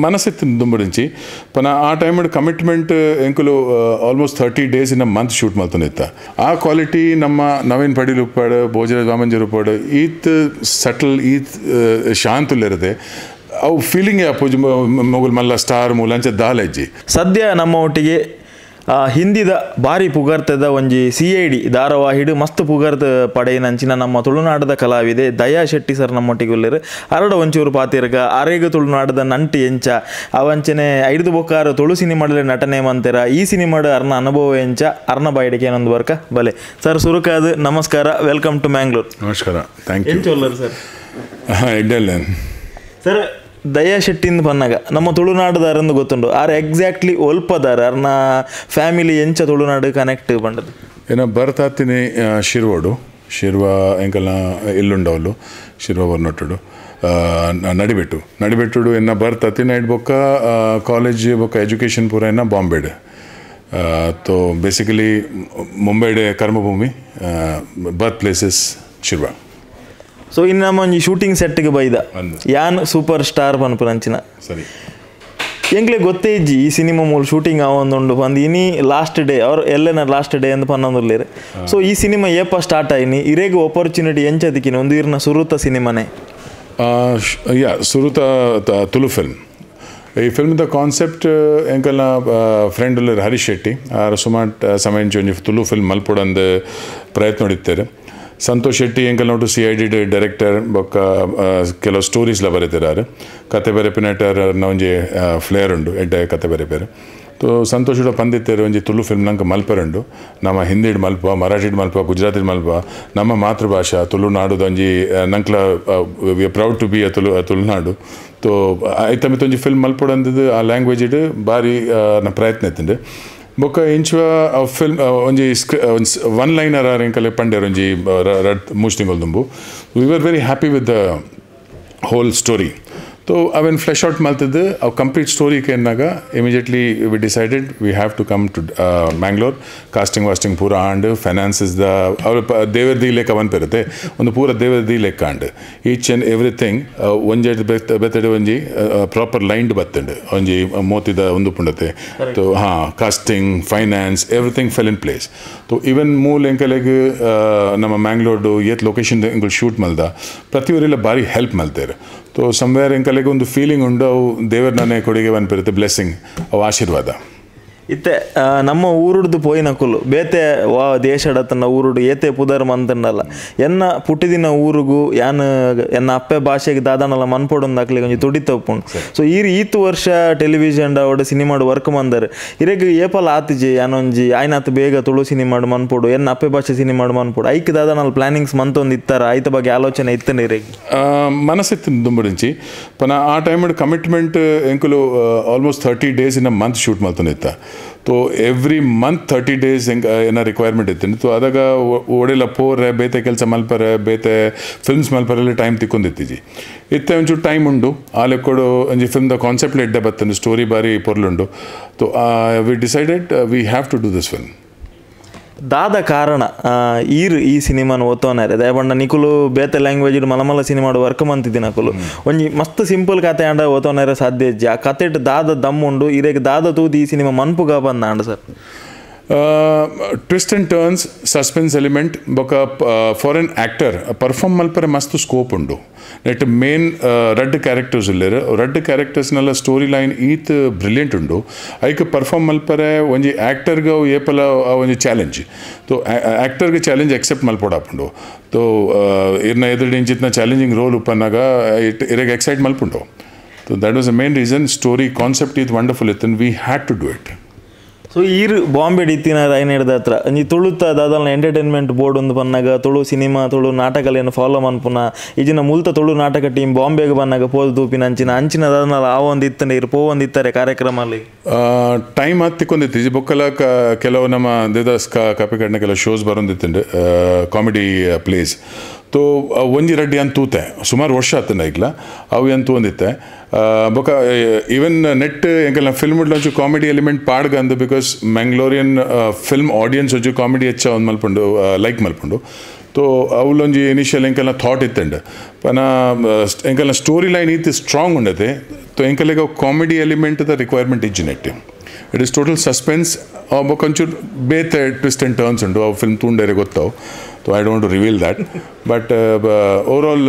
ಮನಸ್ಸಿತ್ತು ದುಂಬುಡಿಂಚಿ ಪನ ಆ time commitment ಎಂಕುಲು almost 30 days in a month shoot ಮಲ್ತೊಂದಿತ್ತ. ಆ ಕ್ವಾಲಿಟಿ ನಮ್ಮ ನವೀನ್ ಪಡೀಲ್ ಉಪ್ಪಾಡು, ಭೋಜರಾಜ್ ವಾಮಂಜರ್ ಉಪ್ಪಾಡು, ಈತ್ ಸಟಲ್ ಈತ್ ಶಾಂತುಲ್ಲಿರದೆ ಅವು ಫೀಲಿಂಗ್ ಅಪ್ಪುಜಿ ಮೊಗುಲ್ ಮಲ್ಲ ಸ್ಟಾರ್ ಮೂಲ ಅಂಚ ದಾಲೆಜ್ಜಿ. ಸದ್ಯ ನಮ್ಮ ಒಟ್ಟಿಗೆ ಹಿಂದಿದ ಭಾರಿ ಪುಗರ್ತದ ಒಂಜಿ CID ಧಾರಾವಾಹಿಡು ಮಸ್ತ್ ಪುಗರ್ತ ಪಡೆಯಿನಂಚಿನ ನಮ್ಮ ತುಳುನಾಡದ ಕಲಾವಿದೆ ದಯಾ ಶೆಟ್ಟಿ ಸರ್ ನಮ್ಮೊಟ್ಟಿಗೆ ಉಲ್ಲೆರ್. ಅರಡ ಒಂಚೂರು ಪಾತಿರ್ಗ ಅರೆಗ ತುಳುನಾಡದ ನಂಟು ಎಂಚ ಅವಂಚನೆ ಐದು ಬೊಕ್ಕಾರ ತುಳು ಸಿನಿಮಾಡಲೆ ನಟನೆ ಮಂತೆರ ಈ ಸಿನಿಮಾಡು ಅರ್ನ ಅನುಭವ ಎಂಚ ಅರ್ನ ಬಾಯಿಡಿಕೆ ಏನೊಂದು ಬರ್ಕ ಬಲೆ ಸರ್. ಸುರುಕಾದ್ ನಮಸ್ಕಾರ, welcome to Mangalore. ನಮಸ್ಕಾರ, thank you. ಎಂಚ ಉಲ್ಲರ್ ಸರ್? ಎಡ್ಡೆಲ್ಲ ಸರ್. ದಯಾ ಶೆಟ್ಟಿಂದ ಪನ್ನಾಗ ನಮ್ಮ ತುಳುನಾಡುದಾರಂದು ಗೊತ್ತುಂಡು, ಆರ್ ಎಕ್ಸಾಕ್ಟ್ಲಿ ಒಲ್ಪದಾರ, ಅರ್ನ ಫ್ಯಾಮಿಲಿ ಎಂಚ ತುಳುನಾಡು ಕನೆಕ್ಟ್ ಪಂಡದು? ಏನೋ ಬರ್ತಾತೀನಿ ಶಿರ್ವೋಡು, ಶಿರ್ವ ಎಂಕಲ್ನ ಇಲ್ಲುಂಡವಲು, ಶಿರ್ವ ಬರ್ನೊಟ್ಟುಡು ನಡಿಬೆಟ್ಟು ನಡಿಬೆಟ್ಟುಡು ಎನ್ನ ಬರ್ತಾತೀನಿ ನೈಟ್ ಬೊಕ್ಕ ಕಾಲೇಜ್ ಬೊಕ್ಕ ಎಜುಕೇಷನ್ ಪೂರ ಎನ್ನ ಬಾಂಬೆಡ್. ತೋ ಬೇಸಿಕಲಿ ಮುಂಬೈಡೆ ಕರ್ಮಭೂಮಿ, ಬರ್ತ್ ಪ್ಲೇಸಸ್ ಶಿರ್ವ. ಸೊ ಇನ್ನು ನಮ್ಮ ಒಂಜಿ ಶೂಟಿಂಗ್ ಸೆಟ್ಗೆ ಬೈದ ಯಾನ್ ಸೂಪರ್ ಸ್ಟಾರ್ ಪನ್ಪುನಂಚಿನ ಸರಿ ಎಂಕ್ಲೆ ಗೊತ್ತೇ ಇಜ್ಜಿ ಈ ಸಿನಿಮಾ ಮೂಲ ಶೂಟಿಂಗ್ ಆವೊಂದುಂಡು ಪಂದ್ ಇನಿ ಲಾಸ್ಟ್ ಡೇ ಅವ್ರು ಎಲ್ಲೆನ ಲಾಸ್ಟ್ ಡೇ ಅಂದ್ ಪನ್ನೊಂದುಲ್ಲೆರ್. ಸೊ ಈ ಸಿನಿಮಾ ಏಪ ಸ್ಟಾರ್ಟ್ ಆಯಿನಿ, ಇರೆಗ್ ಆಪರ್ಚುನಿಟಿ ಎಂಚ ತಿಕ್ಕಿನಿ ಒಂದು ಇರ್ನ ಸುರುತ ಸಿನಿಮಾನೆ? ಯಾ, ಸುರುತ ತುಳು ಫಿಲ್ಮ್. ಈ ಫಿಲ್ಮ್ದ ಕಾನ್ಸೆಪ್ಟ್ ಎಂಕಲ್ನ ಫ್ರೆಂಡ್ ಉಲ್ಲೆರ್ ಹರೀಶ್ ಶೆಟ್ಟಿ, ಆರ್ ಸುಮಾರು ಸಮಯ ಒಂಜಿ ತುಳು ಫಿಲ್ಮ್ ಮಲ್ಪೊಡಂದು ಪ್ರಯತ್ನ ಹೊಡಿತಾರೆ. ಸಂತೋಷ್ ಶೆಟ್ಟಿ ಎಂಕಲ್ ನೋಟು CID director ಬೊಕ್ಕ ಕೆಲವು ಸ್ಟೋರೀಸ್ಲ ಬರೀತಿದ್ದಾರೆ. ಕತೆ ಬರೆಪಿನಟರ್ ಒಂಜಿ ಫ್ಲೇರ್ ಉಂಡು, ಎಡ್ಡೆ ಕತೆ ಬರೆಪೇರು. ತೋ ಸಂತೋಷ್ ಪಂದಿತ್ತೇರು ಒಂಜಿ ತುಳು ಫಿಲ್ಮ್ ನಂಗೆ ಮಲ್ಪೆರುಂಡು, ನಮ್ಮ ಹಿಂದಿಡ್ ಮಲ್ಪ, ಮರಾಠಿಡ್ ಮಲ್ಪ, ಗುಜರಾತಿಡ್ ಮಲ್ಪ, ನಮ್ಮ ಮಾತೃಭಾಷಾ ತುಳುನಾಡುದ ಒಂಜಿ ನಂಕ್ಲ we are proud to be a Tulunadu. ತೋ ಐತ ಮಿತ್ತ ಒಂಜಿ ಫಿಲ್ಮ್ ಮಲ್ಪೊಡಂದದ್ದು ಆ ಲ್ಯಾಂಗ್ವೇಜಿಡ್ ಭಾರಿ ಪ್ರಯತ್ನ ಇತ್ತುಂಡು. ಬೊಕ್ಕ ಇಂಚುವ ಫಿಲ್ಮ್ ಒಂಜಿ ಒನ್ ಲೈನರ್ ಆರ್ ಎಂಕಲೆ ಪಂಡೇರ್ ಒಂಜಿ ಮೂಜಿ ತಿಂಗೊಲು ದುಂಬು. We are very happy with the whole story. ತೋ ಅವೆನ್ ಫ್ಲೆಶ್ ಔಟ್ ಮಲ್ತದ್ದು ಅವು ಕಂಪ್ಲೀಟ್ ಸ್ಟೋರಿ ಕೇನ್ನಾಗ immediately we decided we have to come to Mangalore. Casting ವಾಸ್ಟಿಂಗ್ ಪೂರ ಆಂಡ್ ಫೈನಾನ್ಸಸ್ the ಅವ್ರ ದೇವರದಿ ಲೆಕ್ಕ ಪನ್ಪಿರುತ್ತೆ ಒಂದು ಪೂರ ದೇವರದಿ ಲೆಕ್ಕ and each and everything ಒಂಜೆ ಬೆತ್ತಡೆ ಒಂಜಿ ಪ್ರಾಪರ್ ಲೈನ್ಡ್ ಬತ್ತುಂಡು ಒಂಜಿ ಮೋತಿದ ಒಂದು ಪುಂಡತೆ. ತೋ ಹಾಂ, casting finance everything fell in place. ತೋ ಈವನ್ ಮೂಲ ಎಂಕಲೆಗ್ ನಮ್ಮ ಮ್ಯಾಂಗ್ಳೂರ್ಡು ಏತ್ ಲೊಕೇಶನ್ ಎಂಕುಲು ಶೂಟ್ ಮಲ್ದ ಪ್ರತಿಯೊರಿಲ್ಲ ಭಾರಿ ಹೆಲ್ಪ್ ಮಲ್ತೇರು. ತೋ ಸಮ್ವೇರ್ ಎಂಕಲೆಗ್ ಒಂದು ಫೀಲಿಂಗ್ ಉಂಡು ಅವು ದೇವರ ನಾನೇ ಕೊಡುಗೆ ಪನ್ಪಿರುತ್ತೆ, ಬ್ಲೆಸ್ಸಿಂಗ್, ಅವು ಆಶೀರ್ವಾದ. ಇತ್ತೆ ನಮ್ಮ ಊರುಡ್ದು ಪೋಯಿನಕುಲು ಬೇತೆ ವಾ ದೇಶಡತನ ಊರುಡು ಏತೆ ಪುದರ್ ಮಂತಂಡಲ್ಲ ಎನ್ನ ಪುಟ್ಟಿದಿನ ಊರುಗು ಯಾನ್ ಎನ್ನ ಅಪ್ಪೆ ಭಾಷೆಗೆ ದಾದಾನಲ್ಲ ಮನ್ಪೊಡೊಂದು ಅಕ್ಲೆಗ್ ಒಂಜಿ ತುಡಿ ತಪ್ಪುಂಡು. ಸೊ ಈರ್ ಈತ್ ವರ್ಷ ಟೆಲಿವಿಷನ್ ಅವಡು ಸಿನಿಮಾಡು ವರ್ಕ್ ಮಂದರ್ ಇರೆಗ್ ಏಪಲ ಆತಿಜಿ ಯಾನೊಂಜಿ ಆಯ್ನಾತ್ ಬೇಗ ತುಳು ಸಿನಿಮಾಡು ಮನ್ಪೊಡು ಎನ್ನ ಅಪ್ಪೆ ಭಾಷೆ ಸಿನಿಮಾಡು ಮನ್ಪೊಡು ಐಕ್ ದಾದಾನಲ್ಲ ಪ್ಲಾನಿಂಗ್ಸ್ ಮಂತೊಂದು ಇತ್ತಾರ ಐತ ಬಗ್ಗೆ ಆಲೋಚನೆ ಇತ್ತಂಡು ಇರೆಗ್? ಮನಸ್ಸಿತ್ತು ದುಂಬುಡಿಂಚಿ ಪನ ಆ ಟೈಮ್ ಕಮಿಟ್ಮೆಂಟ್ ಎಂಕುಲು almost 30 days in a month shoot ಮಲ್ತೊಂದಿತ್ತ. ತೋ ಎವ್ರಿ ಮಂತ್ 30 ಡೇಸ್ ಎಂಕ ಏನ ರಿಕ್ವೈರ್ಮೆಂಟ್ ಇತ್ತು. ತೋ ಅದಾಗ ಓಡೆಲ್ಲ ಪೋರೆ ಬೇತೆ ಕೆಲಸ ಮಲ್ಪರೆ ಬೇತೆ ಫಿಲ್ಮ್ಸ್ ಮಲ್ಪರೆಲ್ಲ ಟೈಮ್ ತಿಕ್ಕೊಂದಿತ್ತೀಜಿ. ಇತ್ತೆ ಒಂಚೂರು ಟೈಮ್ ಉಂಡು ಆ ಲೆಕ್ಕೊಡು ಒಂಜಿ ಫಿಲ್ಮ್ದ ಕಾನ್ಸೆಪ್ಟ್ ಎಡ್ಡೆ ಬತ್ತಂಡು, ಸ್ಟೋರಿ ಬಾರಿ ಪೊರ್ಲುಂಡು. ತೋ we decided we have to do this film. ದಾದ ಕಾರಣ ಈರ್ ಈ ಸಿನಿಮಾನ ಓದ್ತವನಾರೆ ದಯಪಂಡ ನಿಕುಲು ಬೇತೆ ಲ್ಯಾಂಗ್ವೇಜ್ ಮಲಮಲ ಸಿನಿಮಾಡು ವರ್ಕ್ ಮಂತಿದ್ದಿನ ಅಕುಲು ಒಂಜಿ ಮಸ್ತ್ ಸಿಂಪಲ್ ಕತೆ ಆಂಡ ಓದ್ತವನಾರೆ ಸಾಧ್ಯ ಇಜ್ಜಿ. ಆ ಕತೆಟ್ ದಾದ ದಮ್ ಉಂಡು ಇರೆಗ್ ದಾದ ತೂದು ಈ cinema ಮನ್ಪುಗ ಬಂದಾಂಡ sir? Twist and turns, suspense element ಬೊಕ foreign actor perform ಮಲ್ಪರೆ ಮಸ್ತ್ ಸ್ಕೋಪ್ ಉಂಡು. ನೆಟ್ ಮೇನ್ ರಡ್ಡ್ ಕ್ಯಾರೆಕ್ಟರ್ಸ್ ಉಲ್ಲೆರ್, ರಡ್ಡ್ ಕ್ಯಾರೆಕ್ಟರ್ಸ್ನೆಲ್ಲ ಸ್ಟೋರಿ ಲೈನ್ ಈತ್ ಬ್ರಿಲಿಯಂಟ್ ಉಂಡು. ಐಕ್ ಪರ್ಫಾರ್ಮ್ ಮಲ್ಪರೆ ಒಂಜಿ ಆ್ಯಕ್ಟರ್ಗೆ ಏಪಲ ಒಂಜಿ ಚಾಲೆಂಜ್. ತೋ ಆ್ಯಕ್ಟರ್ಗೆ ಚಾಲೆಂಜ್ ಎಕ್ಸೆಪ್ಟ್ ಮಲ್ಪೊಡಾಪುಂಡು. ತೋ ಇರ್ನ ಎದುರು ಇಂಚಿತ್ನ ಚಾಲೆಂಜಿಂಗ್ ರೋಲ್ ಉಪ್ಪನ್ನಾಗ it ಇರೆಗ್ ಎಕ್ಸೈಟ್ ಮಲ್ಪುಂಡು. So that was the main reason. Story concept is wonderful and we had to do it. So ಈರ್ ಬಾಂಬೆ ಇತ್ತಿನ ರೈನೇಡ್ದ ಹತ್ರ ಒಂಜಿ ತುಳುತ ದಾದಲ್ನ ಎಂಟರ್ಟೈನ್ಮೆಂಟ್ ಬೋರ್ಡ್ ಒಂದು ಬನ್ನಾಗ ತುಳು ಸಿನಿಮಾ ತುಳು ನಾಟಕಲೇನು ಫಾಲೋ ಮನ್ಪುನ ಈಜಿನ ಮುಲ್ತ ತುಳು ನಾಟಕ ಟೀಮ್ ಬಾಂಬೆಗೆ ಬನ್ನಾಗ ಪೋದು ತೂಪಿನ ಅಂಚಿನ ಅಂಚಿನ ದಾದನಲ್ಲ ಆ ಒಂದು ಇತ್ತಂಡೆ ಇರು ಪೋವೊಂದು ಇತ್ತಾರೆ ಕಾರ್ಯಕ್ರಮ ಅಲ್ಲಿ ಟೈಮ್ ಹತ್ತಿಕೊಂಡಿತ್ತು. ಬೊಕ್ಕಲ ಕೆಲವು ನಮ್ಮ ದೇವದಾಸ್ ಕಾಪಿಕಾಡ್ನ ಕೆಲವು ಶೋಸ್ ಬರೋಂದಿತ್ತಂಡೆ ಕಾಮಿಡಿ ಪ್ಲೇಸ್. ತೋ ಒಂಜಿ ರಡ್ಡಿ ಅಂತ ತೂತೆ ಸುಮಾರು ವರ್ಷ ಆತಂಡ ಈಗಲ ಅವು ಅಂತ ಒಂದಿತ್ತೆ ಬೊಕ ಈವನ್ ನೆಟ್ ಎಂಕಲ್ನ ಫಿಲ್ಮ್ ಒಂಚು ಕಾಮಿಡಿ ಎಲಿಮೆಂಟ್ ಪಾಡ್ಗಂದು because Mangalorean film audience ಒಂಚು ಕಾಮಿಡಿ ಹೆಚ್ಚ ಒಂದು ಮಲ್ಪುಂಡು ಲೈಕ್ ಮಲ್ಪುಂಡು. ತೋ ಅವಲೊಂಜಿ ಇನಿಷಿಯಲ್ ಎಂಕಲ್ನ ಥಾಟ್ ಇತ್ತಂಡು ಪನ ಎಂಕಲ್ನ ಸ್ಟೋರಿ ಲೈನ್ ಇತ್ತು ಸ್ಟ್ರಾಂಗ್ ಉಂಡತೆ ತೋ ಎಂಕಲೆಗ ಕಾಮಿಡಿ ಎಲಿಮೆಂಟ್ದ ರಿಕ್ವೈರ್ಮೆಂಟ್ ಇಜ್ಜಿ net it is total suspense ಬೊಕ್ಕ ಒಂಚೂರು ಬೇತೆ twist and turns ಉಂಡು ಅವು film ತೂಂಡೇರೆ ಗೊತ್ತಾವು so I don't reveal that but overall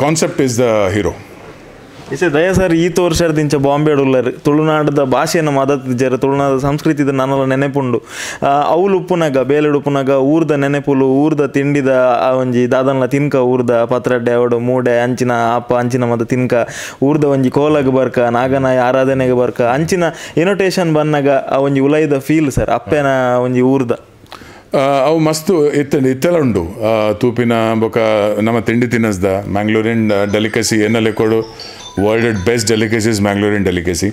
concept is the hero. ಇಸೆ Daya sir ಈತ ವರ್ಷದಿಂಚ ಬಾಂಬೆ ಉಲ್ಲರು ತುಳುನಾಡದ ಭಾಷೆಯನ್ನು ಮದತ್ತಿದ್ದಾರೆ ತುಳುನಾಡ ಸಂಸ್ಕೃತಿದ ನನ್ನೆಲ್ಲ ನೆನೆಪುಂಡು ಅವ್ಲು ಉಪ್ಪುನಗ ಬೇಲೆಡು ಉಪ್ಪುನಗ ಊರ್ದ ನೆನೆಪುಲು ಊರ್ದ ತಿಂಡಿದ ಆ ಒಂಜಿ ದಾದನ್ಲ ತಿನ್ಕ ಊರ್ದ ಪತ್ರಡ್ಡೆ ಅವಡು ಮೂಡೆ ಅಂಚಿನ ಅಪ್ಪ ಅಂಚಿನ ಮದ ತಿನ್ಕ ಊರ್ದ ಒಂಜಿ ಕೋಲಗ್ ಬರ್ಕ ನಾಗನಾಯ ಆರಾಧನೆಗೆ ಬರ್ಕ ಅಂಚಿನ ಇನೋಟೇಷನ್ ಬನ್ನಾಗ ಆ ಒಂಜಿ ಉಲೈದ ಫೀಲ್ ಸರ್ ಅಪ್ಪೆನ ಒಂಜಿ ಊರ್ದ ಅವು ಮಸ್ತು ಇತ್ತಂಡು ಇತ್ತೆಲ್ಲ ಉಂಡು ತೂಪಿನ ಬೊಕ ನಮ್ಮ ತಿಂಡಿ ತಿನ್ನಸ್ದ ಮ್ಯಾಂಗ್ಳೂರಿನ್ ಡೆಲಿಕಸಿ ಏನೆಲ್ಲ ಕೊಡು world best delicacies Mangalorean delicacy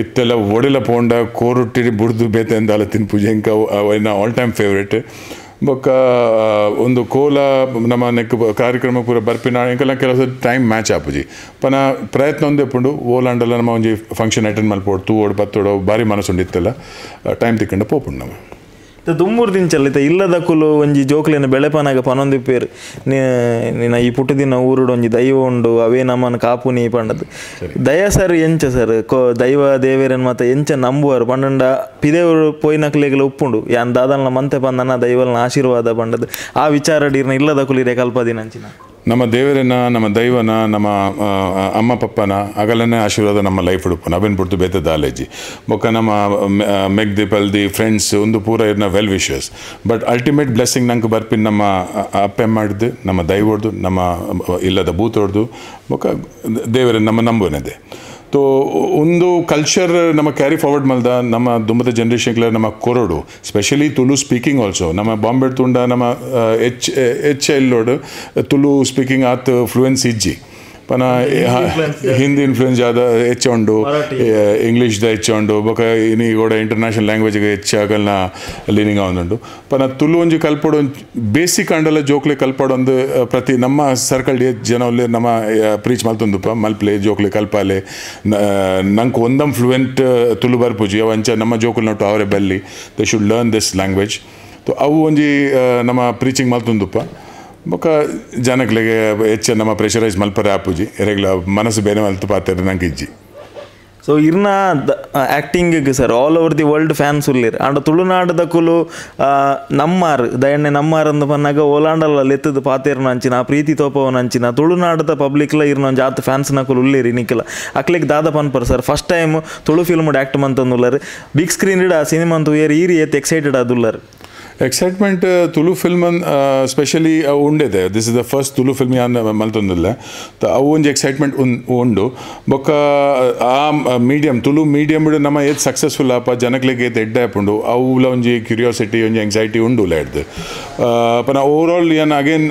ಇತ್ತೆಲ್ಲ ಒಡೆಲ ಪೋಂಡ ಕೋರೊಟ್ಟಿ ಬುಡ್ದು ಬೇತೆ ಅಂದಾಲ ತಿನ್ಪುಜಿ ಎಂಕ ಅವಿನ all time favourite ಬೊಕ್ಕ ಒಂದು ಕೋಲ ನಮ್ಮ ನೆಕ್ ಕಾರ್ಯಕ್ರಮ ಪೂರ ಬರ್ಪಿನ ಎಂಕೆಲ್ಲ ಕೆಲವು ಟೈಮ್ ಮ್ಯಾಚ್ ಆಪುಜಿ ಪನ ಪ್ರಯತ್ನ ಒಂದೇ ಪುಂಡು ಓಲಾಂಡಲ್ಲ ನಮ್ಮ ಒಂಜಿ ಫಂಕ್ಷನ್ ಅಟೆಂಡ್ ಮಲ್ಪೋಡು ತೂವೋಡು ಬತ್ತೋಡು ಭಾರಿ ಮನಸ್ಸುಂಡು ಇತ್ತೆಲ್ಲ ಟೈಮ್ ತಿಕ್ಕಂಡು ಪೋಪುಂಡು ನಮ್ಮ ದುಮ್ಮೂರು ದಿಂಚಲ್ಲ ಇತ್ತ ಇಲ್ಲದಕ್ಕುಲು ಒಂಜಿ ಜೋಕ್ಲೆನ ಬೆಳೆಪನಾಗ ಪನೊಂದಿಪ್ಪೇರು ನಿನ್ನ ಈ ಪುಟ್ಟದಿನ ಊರುಡು ಒಂಜಿ ದೈವ ಉಂಡು ಅವೇ ನಮ್ಮನ್ನು ಕಾಪುನಿ ಪಂಡದು ದಯ ಸರ್ ಎಂಚ ಸರ್ ಕೋ ದೈವ ದೇವೇರನ್ ಮಾತ ಎಂಚ ನಂಬುವರು ಪಂಡಂಡ ಪಿದೇವರು ಪೋಯಿನಕ್ಲೆಗ್ಲ ಉಪ್ಪುಂಡು ಯಾನ್ ದಾದಲ್ನ ಮಂತೆ ಪಂದನ ದೈವಲ್ನ ಆಶೀರ್ವಾದ ಪಂಡದು ಆ ವಿಚಾರ ಡೀರ್ನ ಇಲ್ಲದಕ್ಕುಲು ಇರೇ ಕಲ್ಪದಿನಂಚಿನ ನಮ್ಮ ದೇವರನ್ನ ನಮ್ಮ ದೈವನ ನಮ್ಮ ಅಮ್ಮ ಪಪ್ಪನ ಅಗಲನೇ ಆಶೀರ್ವಾದ ನಮ್ಮ ಲೈಫ್ ಉಡುಪನ ಅವೇನು ಬಿಡ್ತು ಬೇತೆ ದಾಲೇಜಿ ಬೊಕ್ಕ ನಮ್ಮ ಮೆಗ್ದಿ ಪಲ್ದಿ ಫ್ರೆಂಡ್ಸ್ ಒಂದು ಪೂರ ಇರ್ನ well wishes but ultimate blessing ನಂಗೆ ಬರ್ಪಿನ ನಮ್ಮ ಅಪ್ಪೆ ಮಾಡಿದ್ದು ನಮ್ಮ ದೈವಡ್ದು ನಮ್ಮ ಇಲ್ಲದ ಭೂತೋಡ್ದು ಬೊಕ್ಕ ದೇವರನ್ನ ನಮ್ಮ ನಂಬುನದೆ ತೋ ಒಂದು ಕಲ್ಚರ್ ನಮ್ಮ ಕ್ಯಾರಿ ಫಾರ್ವರ್ಡ್ ಮಲ್ದ ನಮ್ಮ ದುಂಬದ ಜನ್ರೇಷನ್ಗಳ ನಮ್ಮ ಕೊರಡು specially Tulu speaking also ನಮ್ಮ ಬಾಂಬೆ ತುಂಡ ನಮ್ಮ ಎಚ್ ಎಚ್ ಎಲ್ಲೋಡು ತುಳು ಸ್ಪೀಕಿಂಗ್ ಆತ್ ಫ್ಲೂಯೆನ್ಸ್ ಇಜ್ಜಿ ಪನ ಹಿಂದಿ ಇನ್ಫ್ಲೂಯೆನ್ಸ್ ಆದ ಹೆಚ್ಚ ಉಂಡು ಇಂಗ್ಲೀಷ್ದ ಹೆಚ್ಚ ಉಂಡು ಬೊಕ ಇನಿ ಕೂಡ ಇಂಟರ್ನ್ಯಾಷನಲ್ ಲ್ಯಾಂಗ್ವೇಜ್ಗೆ ಹೆಚ್ಚಾಗಲ್ನ ಲೀನಿಂಗ್ ಆವೊಂದುಂಡು ಪನ ತುಳು ಒಂಜಿ ಕಲ್ಪೊಡು ಬೇಸಿಕ್ ಅಂಡಲ ಜೋಕ್ಲೆ ಕಲ್ಪೊಡು ಒಂದು ಪ್ರತಿ ನಮ್ಮ ಸರ್ಕಲ್ ಜನ ನಮ್ಮ ಪ್ರೀಚ್ ಮಲ್ತೊಂದುಪ್ಪ ಮಲ್ಪ್ಲೆ ಜೋಕ್ಲೆ ಕಲ್ಪಾಲೆ ನಂಗೆ ಒಂದಂ ಫ್ಲೂಯೆಂಟ್ ತುಳು ಬರ್ಪುಜಿ ಅವು ಅಂಚ ನಮ್ಮ ಜೋಕುಲ್ ನೊಟ್ಟು ಅವರೇ ಬಲ್ಲಿ they should learn this language ತೋ ಅವು ಒಂಜಿ ನಮ್ಮ ಪ್ರೀಚಿಂಗ್ ಮಲ್ತೊಂದುಪ್ಪ ಬೊಕ್ಕ ಜನಕ್ಲೆಗೆ ಹೆಚ್ಚು ನಮ್ಮ ಪ್ರೆಷರೈಸ್ ಮಲ್ಪರೆ ಆಪುಜಿ ಎರೆಗ್ಲ ಮನಸ್ಸು ಬೇರೆ ಮಲ್ತು ಪಾತ್ರೆ ನಂಗೆ ಇಜ್ಜಿ. ಸೊ ಇರ್ನ ಆ್ಯಕ್ಟಿಂಗಿಗೆ sir all over the world fans ಉಳ್ಳೀರು and ತುಳುನಾಡದಕ್ಕುಲು ನಮ್ಮಾರ್ ದಯಣ್ಣೆ ನಮ್ಮಾರ್ ಅಂದು ಪನ್ನಾಗ ಓಲಾಂಡಲ್ಲ ಲೆತ್ತದ ಪಾತೇರ್ನ ಅಂಚಿನ ಪ್ರೀತಿ ತೋಪವನ ಅಂಚಿನ ತುಳುನಾಡದ ಪಬ್ಲಿಕ್ಲ ಇರ್ನ ಒಂಜಿ ಆತ್ ಫ್ಯಾನ್ಸ್ ನಕುಲು ಉಳ್ಳೀರಿ ನಿಕ್ಲ ಅಕ್ಲೆಗ್ ದಾದ ಪನ್ಪರ್ sir first time Tulu film act ಮಂತಂದುಲ್ಲರು big screen ಇಡ ಸಿನಿಮಾ ಅಂತೂ ಏರ್ ಈರಿ ಏತ್ ಎಕ್ಸೈಟೆಡ್ ಆದುಲ್ಲರು. Excitement Tulu film specially ಉಂಡಿದೆ this is the first Tulu film ಯಾನ್ ಮಲ್ತೊಂದಿಲ್ಲ ಅವು ಒಂಜಿ ಎಕ್ಸೈಟ್ಮೆಂಟ್ ಉಂಡು ಬೊಕ್ಕ ಆ ಮೀಡಿಯಮ್ ತುಳು ಮೀಡಿಯಮ್ ನಮ್ಮ ಏತ್ ಸಕ್ಸಸ್ಫುಲ್ ಆಪ ಜನಕ್ಲೆಗ್ ಏತ್ ಎಡ್ಡೆ ಆಪುಂಡು ಅವುಲ ಒಂಜಿ ಕ್ಯೂರಿಯಾಸಿಟಿ ಒಂಜಿ ಎಂಗ್ಸೈಟಿ ಉಂಡು ಹಿಡ್ದು ಪನ ಓವರ್ ಆಲ್ ಯಾನ್ ಅಗೇನ್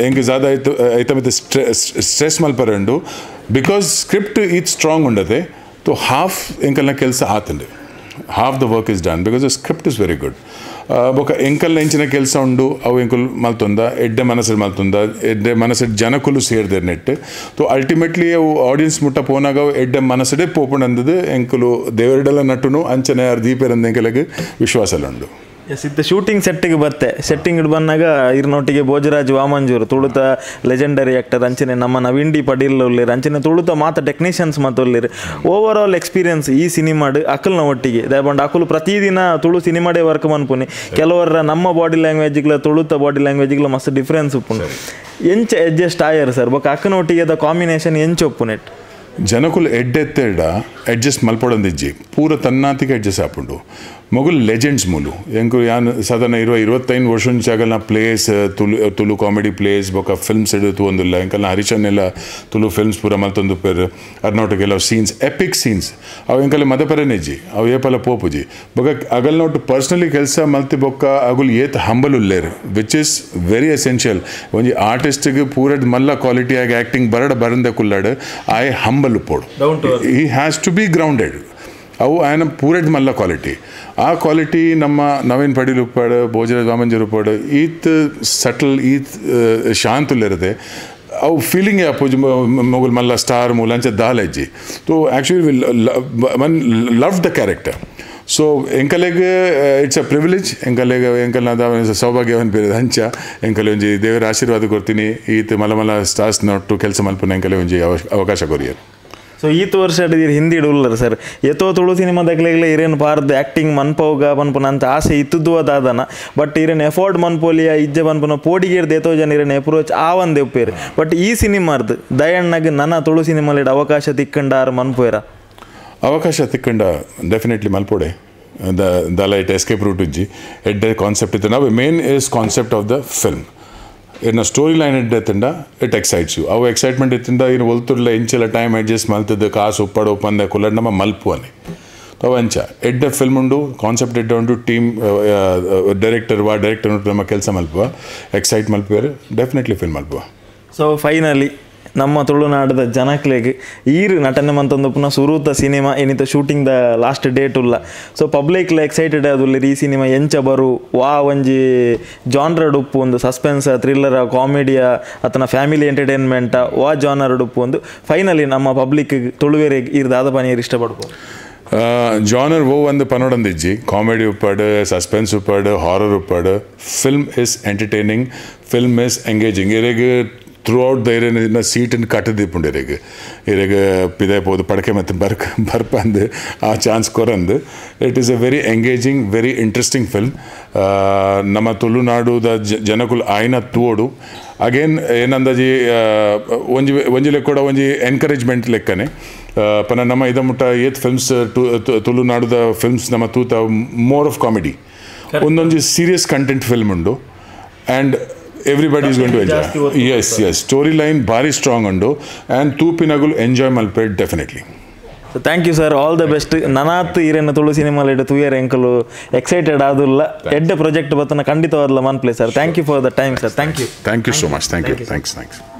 ಎಂಕ್ ಜಾದ ಐತು ಐತ ಮಿತ್ತ ಸ್ಟ್ರೆಸ್ ಮಲ್ಪರೆ ಉಂಡು because script ಈತ್ ಸ್ಟ್ರಾಂಗ್ ಉಂಡತೆ ತೋ ಹಾಫ್ ಎಂಕಲ್ನ ಕೆಲಸ ಆತುಂಡು half the work is done because the script is very good. ಬೊಕ ಎಂಕಲ್ನ ಎಂಚಿನ ಕೆಲಸ ಉಂಡು ಅವು ಎಂಕುಲು ಮಲ್ತೊಂದ ಎಡ್ಡೆ ಮನಸ್ಸು ಮಲ್ತೊಂದ ಎಡ್ಡೆ ಮನಸ್ಸು ಜನಕುಲು ಸೇರ್ದೇರ್ ನೆಟ್ ತೋ ಅಲ್ಟಿಮೇಟ್ಲಿ ಅವು ಆಡಿಯನ್ಸ್ ಮುಟ್ಟ ಪೋನಾಗ ಅವು ಎಡ್ಡೆ ಮನಸ್ಸಡೆ ಪೋಪುಂಡು ಅಂದದು ಎಂಕುಲು ದೇವರೆಡೆಲ್ಲ ನಟುನು ಅಂಚನೆ ಯಾರು ದೀಪೇರಂದ ಎಂಕಲೆಗ್ ವಿಶ್ವಾಸಲ ಉಂಡು. ಎಸ್ ಇತ್ತ ಶೂಟಿಂಗ್ ಸೆಟ್ಟಿಗೆ ಬತ್ತೆ ಸೆಟ್ಟಿಂಗ್ ಬಂದಾಗ ಇರ್ನೊಟ್ಟಿಗೆ ಭೋಜರಾಜ್ ವಾಮಂಜೂರು ತುಳುತ ಲೆಜೆಂಡರಿ ಆ್ಯಕ್ಟರ್ ಅಂಚನೆ ನಮ್ಮ ನವೀನ್ ಡಿ ಪಡೀಲ್ ಉಳ್ಳೀರು ಅಂಚನೆ ತುಳುತ ಮಾತ ಟೆಕ್ನಿಷಿಯನ್ಸ್ ಮಾತ ಉಳ್ಳೀರು over all experience ಈ ಸಿನಿಮಾಡು ಅಕಲ್ನ ಒಟ್ಟಿಗೆ ದಯಪಂಡ ಅಕುಲು ಪ್ರತಿದಿನ ತುಳು ಸಿನಿಮಾಡೇ ವರ್ಕ್ ಮನ್ಪುನಿ ಕೆಲವರ ನಮ್ಮ ಬಾಡಿ ಲ್ಯಾಂಗ್ವೇಜ್ಗಳ ತುಳುತ ಬಾಡಿ ಲ್ಯಾಂಗ್ವೇಜ್ಗಳ ಮಸ್ತ್ ಡಿಫ್ರೆನ್ಸ್ ಉಪ್ಪುಂಡು ಎಂಚ ಅಡ್ಜಸ್ಟ್ ಆಯರ್ ಸರ್ ಬೊಕ ಅಕ್ಕನ ಒಟ್ಟಿಗೆ the combination ಎಂಚ ಉಪ್ಪುನೆಟ್ ಜನಕುಲು ಎಡ್ಡೆತ್ತೆಡ ಅಡ್ಜಸ್ಟ್ ಮಲ್ಪೊಡೊಂದಿಜ್ಜಿ ಪೂರ ತನ್ನಾತಿಗೆ ಅಡ್ಜಸ್ಟ್ ಆಪುಂಡು ಮೊಗುಲು ಲೆಜೆಂಡ್ಸ್ ಮೂಲು ಎಂಕು ಯಾನ್ ಸಾಧಾರಣ 25 ವರ್ಷ ಆಗಲ್ನ place Tulu Tulu comedy place ಬೊಕ ಫಿಲ್ಮ್ಸ್ ಹಿಡಿದು ತೂವೊಂದುಲ್ಲ ಎಂಕಲ್ನ ಹರಿಚನ್ನೆಲ್ಲ ತುಳು ಫಿಲ್ಮ್ಸ್ ಪೂರ ಮಲ್ತೊಂದು ಪೇರು ಅರ್ನಾಟಕೆಲ್ಲ scenes EPIC scenes ಅವು ಎಂಕಲ್ಲ ಮದಪರೆನೆಜ್ಜಿ ಅವು ಏಪಲ ಪೋಪುಜಿ ಬೊಕ ಅಗಲ್ನೊಟ್ಟು ಪರ್ಸ್ನಲಿ ಕೆಲಸ ಮಲ್ತಿ ಬೊಕ್ಕ ಅಗುಲು ಏತ್ ಹಂಬಲ್ ಉಲ್ಲೇರು which is very essential ಒಂಜಿ ಆರ್ಟಿಸ್ಟ್ಗೆ ಪೂರಡ್ ಮಲ್ಲ ಕ್ವಾಲಿಟಿಯಾಗಿ ಆ್ಯಕ್ಟಿಂಗ್ ಬರಡ ಬರಂದೆ ಕುಲ್ಲಾಡು ಆಯ್ ಹಂಬಲ್ ಉಪ್ಪೋಡು he has to be grounded ಅವು ಆಯನ ಪೂರಡ್ ಮಲ್ಲ ಕ್ವಾಲಿಟಿ ಆ ಕ್ವಾಲಿಟಿ ನಮ್ಮ ನವೀನ್ ಪಡೀಲ್ ಉಪ್ಪಾಡು ಭೋಜರಾಜ್ ವಾಮಂಜೂರ್ ಉಪ್ಪಾಡು ಈತ್ ಸಟಲ್ ಈತ್ ಶಾಂತುಲ್ಲಿರುತ್ತೆ ಅವು ಫೀಲಿಂಗ್ ಅಪ್ಪುಜಿ ಮೊಗುಲ್ ಮಲ್ಲ ಸ್ಟಾರ್ ಮೂಲ ಅಂಚ ದಾಲಜ್ಜಿ so actually will one love the character ಸೊ ಎಂಕಲೆಗ್ it's a privilege ಎಂಕಲೆಗ್ ಎಂಕಲ್ನ ಸೌಭಾಗ್ಯ ಪನ್ಪೆರ್ ಅಂಚ ಎಂಕಲೆ ಒಂಜಿ ದೇವರ ಆಶೀರ್ವಾದ ಕೊರ್ತೀನಿ ಈತ್ ಮಲ ಮಲ ಸ್ಟಾರ್ಸ್ ನೊಟ್ಟು ಕೆಲಸ ಮಲ್ಪುನ ಎಂಕಲೆ ಒಂಜಿ ಅವಕಾಶ ಕೊರಿಯರ್. ಸೊ ಈತ ವರ್ಷ ಹಿಂದಿ ಉಲ್ಲರ್ ಸರ್ ಏತೋ ತುಳು ಸಿನಿಮಾದಕ್ಲೆಗ್ಲ ಇರೇನು ಪಾರ್ದು ಆ್ಯಕ್ಟಿಂಗ್ ಮನ್ಪೋಗ ಪನ್ಪುನ ಅಂತ ಆಸೆ ಇತ್ತದ್ದು ದಾದನ ಬಟ್ ಇರೇನು ಎಫೋರ್ಡ್ ಮನ್ಪೋಲಿಯ ಇಜ್ಜೆ ಪನ್ಪುನ ಪೋಡಿಗೇರ್ದು ಏತೋ ಜನ ಇರೇನು ಅಪ್ರೋಚ್ ಆವಂದೆ ಉಪ್ಪೇರು. ಬಟ್ ಈ ಸಿನಿಮಾರ್ದು ದಯಣ್ಣಗೆ ನನ್ನ ತುಳು ಸಿನಿಮಾಲಿಡ್ ಅವಕಾಶ ತಿಕ್ಕಂಡಾರು ಮನ್ಪೋರ ಅವಕಾಶ ತಿಕ್ಕಂಡ definitely ಮಲ್ಪೋಡೆ the light escape route ಇಜ್ಜಿ ಎಡ್ಡೆ ಕಾನ್ಸೆಪ್ಟ್ ಇತ್ತು. ನಾವು main is concept of the film ಇನ್ನು ಸ್ಟೋರಿ ಲೈನ್ ಎಡ್ಡೆ ತಿಂಡ it excites you ಅವು ಎಕ್ಸೈಟ್ಮೆಂಟ್ ಇತ್ತಿಂದ ಇನ್ನು ಒಲ್ತುರ್ಲ ಇಂಚೆಲ್ಲ ಟೈಮ್ ಅಡ್ಜಸ್ಟ್ ಮಲ್ತದ್ದು ಕಾಸು ಉಪ್ಪಾಡು ಉಪ್ಪಂದೆ ಕುಲ್ಲಡ್ ನಮ್ಮ ಮಲ್ಪು ಅನೆ ಅವು ಅಂಚ ಎಡ್ಡೆ ಫಿಲ್ಮ್ ಉಂಡು ಕಾನ್ಸೆಪ್ಟ್ ಎಡ್ಡೆ ಉಂಡು ಟೀಮ್ ಡೈರೆಕ್ಟರ್ ವಾ ಡೈರೆಕ್ಟರ್ ಉಂಟು ನಮ್ಮ ಕೆಲಸ ಮಲ್ಪುವ ಎಕ್ಸೈಟ್ ಮಲ್ಪುವರು ಡೆಫಿನೆಟ್ಲಿ ಫಿಲ್ಮ್ ಮಲ್ಪುವ. ಸೊ ಫೈನಲಿ ನಮ್ಮ ತುಳುನಾಡದ ಜನಕ್ಲೆಗ್ ಈರು ನಟನೆ ಮಂತೊಂದು ಪುನಃ ಸುರೂತ ಸಿನಿಮಾ ಏನಿತ ಶೂಟಿಂಗ್ the last date ಉಲ್ಲ. ಸೊ ಪಬ್ಲಿಕ್ಲ ಎಕ್ಸೈಟೆಡ್ ಆದುಲ್ಲ ಈ ಸಿನಿಮಾ ಎಂಚ ಬರು ವಾ ಒಂಜಿ ಜಾನ್ರಡ್ ಉಪ್ಪು ಒಂದು ಸಸ್ಪೆನ್ಸ್ ಥ್ರಿಲ್ಲರ ಕಾಮಿಡಿಯ ಅತನ ಫ್ಯಾಮಿಲಿ ಎಂಟರ್ಟೈನ್ಮೆಂಟ ವಾ ಜಾನರ್ ಉಪ್ಪು ಒಂದು ಫೈನಲಿ ನಮ್ಮ ಪಬ್ಲಿಕ್ ತುಳುವೆರೆಗ್ ಈರ್ ದಾದ ಪನೀರ್ ಇಷ್ಟಪಡ್ಬೋದು. ಜಾನರ್ ಓ ಒಂದು ಪನೋಡಂದಿಜ್ಜಿ ಕಾಮಿಡಿ ಉಪ್ಪಾಡು ಸಸ್ಪೆನ್ಸ್ ಉಪ್ಪಾಡು ಹಾರರ್ ಉಪ್ಪಾಡು film is entertaining film is engaging ಇರೆಗ್ through out the ಇರೇನ ಸೀಟನ್ನು ಕಟ್ಟದಿಪ್ಪುಂಡು ಇರೆಗ್ ಇರೆಗ್ ಪಿದೆ ಪೋದು ಪಡಕೆ ಮತ್ತು ಬರ್ಪಂದು ಆ chance ಕೊರಂದು it is a very engaging very interesting film. ನಮ್ಮ ತುಳುನಾಡುದ ಜನಕುಲು ಆಯ್ನ ತೂವೊಡು ಅಗೇನ್ ಏನಂದಾಜಿ ಒಂಜಿ ಒಂಜಿ ಲೆಕ್ಕೋಡ ಒಂಜಿ ಎನ್ಕರೇಜ್ಮೆಂಟ್ ಲೆಕ್ಕನೆ ಪನ ನಮ್ಮ ಇದ ಮುಟ್ಟ ಏತ್ ಫಿಲ್ಮ್ಸ್ ತುಳುನಾಡುದ ಫಿಲ್ಮ್ಸ್ ನಮ್ಮ ತೂತ ಮೋರ್ ಆಫ್ ಕಾಮಿಡಿ ಒಂದೊಂಜಿ ಸೀರಿಯಸ್ ಕಂಟೆಂಟ್ ಫಿಲ್ಮ್ ಉಂಡು and everybody is going to enjoy. Yes, yes. Storyline very strong undo and ತೂಪಿನಗುಲು enjoy Malpe definitely. So thank you sir, all the best. ನನಾತ್ ಇರೇನ Tulu cinema laid ತುಯರ್ ಎಂಕಲು excited ಆದುಲ್ಲ ಎಡ್ಡೆ project ಬತ್ತನ ಖಂಡಿತವಾದಲ ಮನ್ಪ್ಲೆ sir. Thank you for the time sir. Thank you. Thank you so much. Thank you. Thanks. Thanks.